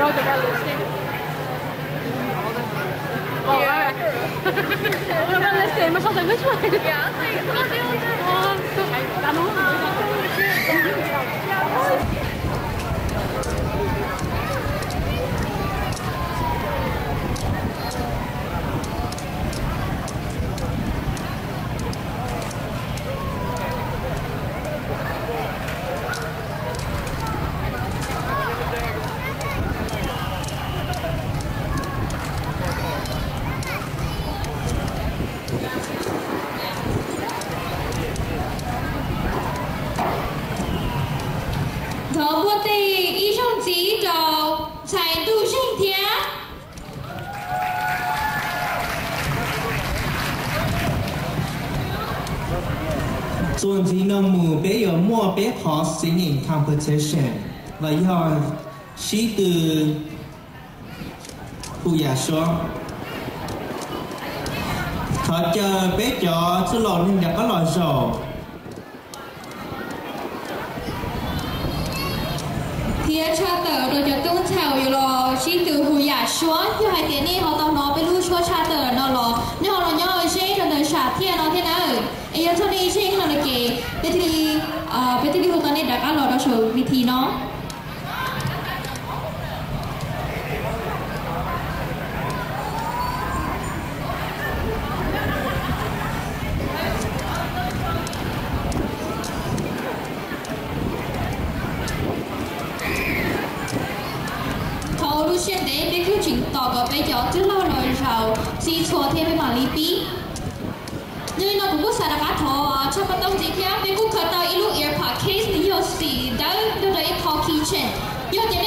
What about lipstick? Oh, all right. What about lipstick? Michelle's like, which one? Yeah, I was like, oh, they all did. Um, so I, I don't know. Thov npuaj tes ib zaug ntxiv rau ntxhais Ntuj Zeeg thiab. Txuas ntxiv no mus peb yuav muaj peb qhov singing competition los yog sib tw hu yam suab. Thov caw peb cov txwj laus neeg rov qab los zaum thiab tshaj tawm rau cov tub ntxhais uas yuav los sib tw hu yam suab. Yog hais tias nej ho tau hnov peb lub suab tshaj tawm no los nej ho los nyob ze rau ntawm sam thiaj no thiab nawb. Es yog txog nej ze no lawm ces peb thiaj li, peb thiaj li hu tau nej rov qab los rau saum vis this no. Thov ua lub siab ntev, peb kuj tseem tos kom peb cov txwj laug los zaum txhij txhua thiab peb mam li pib. Yog li no kuv kuj xav rov qab thov tshaj paj tauj ntxiv thiab, peb kuj khaws tau ib lub earpod case nws yog xim dawb nrog rau ib qho keychain. Yog tias